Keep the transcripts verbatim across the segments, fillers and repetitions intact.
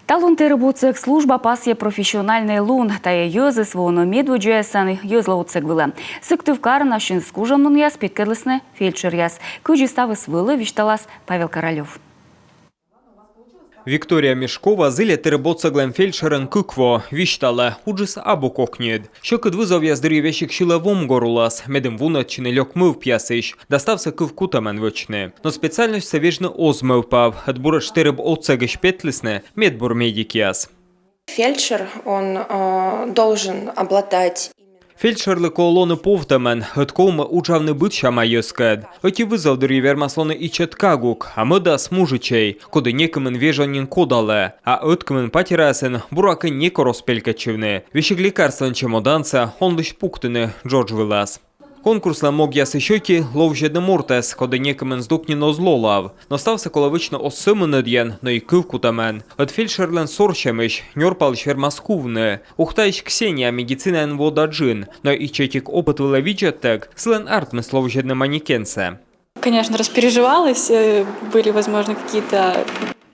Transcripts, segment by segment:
Талун тэрыб отсӧг служба пасйӧ профессиональнӧй лун. Тайӧ йӧзыс воӧны медводдзаясӧн йӧзлы отсӧг вылӧ. Сыктывкарын ассьыныс кужанінъяс петкӧдлісны фельдшеръяс. Кыдзи ставыс вӧлі, висьталас Павел Королёв. Виктория Мешкова зільӧ тэрыб отсӧглӧн фельдшерӧн кык во. Висьталӧ, уджыс абу кокньыд. Сьӧкыд вызовъяс дырйи весиг сьылӧ вомгорулас, медым вунӧдчыны лёк мӧвпъясысь да ставсӧ кывкутӧмӧн вӧчны. Но специальностьсӧ вежны оз мӧвпав, ӧд буретш тэрыб отсӧгысь петлісны медбур медикъяс. Фельдшер, он э, должен обладать Фельдшерлы колӧ лоны повтӧмӧн, ӧд ковмӧ уджавны быдсяма йӧзкӧд. Ӧти вызов дырйи вермас лоны ичӧт кагук, а мӧдас — мужичӧй, коді некымын вежон нин кодалӧ. А ӧткымын патераясын, буракӧ, некор оз пелькӧдчывны. Весиг лекарствӧн чемодансӧ он лысьт пуктыны джодж вылас. Конкурслӧн могъясысь ӧти — ловзьӧдны мортӧс, коді некымын здук нин оз лолав. Но ставсӧ колӧ вӧчны оз сӧмын ӧдйӧн, но и кывкутӧмӧн. Ӧд фельдшерлӧн сорсьӧмысь нёрпалысь вермас кувны. Ухтаысь Ксения медицинаын вода джын, но ичӧтик опыт вылӧ видзӧдтӧг сылӧн артмис ловзьӧдны манекенсӧ. Конечно, распереживалась, э, были, возможно, какие-то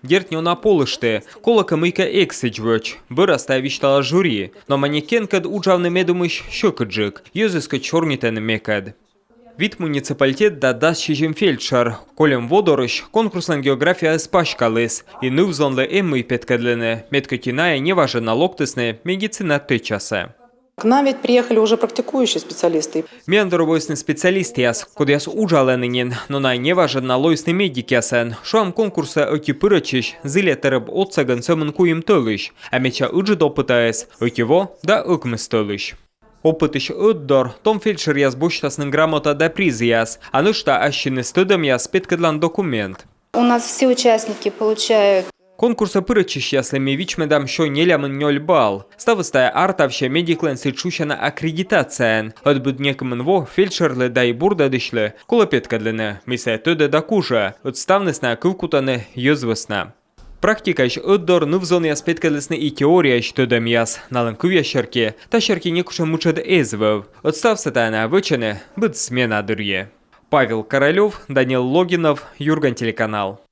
Дерт нин, уна полышты, колӧкӧ мыйкӧ эг сідз вӧч. Бӧрас тайӧ висьталас жюри. Но манекенкӧд уджавны, ме думысь, сьӧкыдджык. Йӧзыс кӧть сёрнитӧны мекӧд. Вит муниципалитет да дас сизим фельдшер. Кольӧм во дорысь конкурслӧн географияыс паськаліс. И ныв-зонлы эм мый петкӧдлыны, мед кӧть и найӧ неважӧн на локтісны медицина тэчасӧ. К нам ведь приехали уже практикующие специалисты. Миян дорӧ воисны специалистъяс, кодъяс уджалӧны нин, но найӧ неважӧн на лоисны медикъясӧн. Шуам, конкурсӧ ӧти пырӧдчысь зільӧ тэрыб отсӧгӧн сӧмын куим тӧлысь, а медся ыджыд опытаыс — ӧти во да ӧкмыс тӧлысь. Опытысь ӧтдор том фельдшеръяс босьтасны грамота да призъяс, а нӧшта ассьыныс тӧдӧмъяс петкӧдлан документ. У нас все участники получают Конкурсӧ пырӧдчысьяслы ми вичмӧдам сё нелямын нёль балл. Ставыс тайӧ артавсьӧ медиклӧн сідз шусяна аккредитацияӧн. Ӧд быд некымын во фельдшерлы да и бурдӧдысьлы колӧ петкӧдлыны, мый сійӧ тӧдӧ да кужӧ. Ӧд ставныс найӧ кывкутӧны йӧз вӧсна. Практикаысь ӧтдор ныв-зонъяс петкӧдлісны и теорияысь тӧдӧмъяс. Налӧн кывъяс серти, та серти некутшӧм мытшӧд эз вӧв. Ӧд ставсӧ тайӧ найӧ вӧчӧны быд смена дырйи. Павел Королёв, Данил Логинов, «Юрган» телеканал.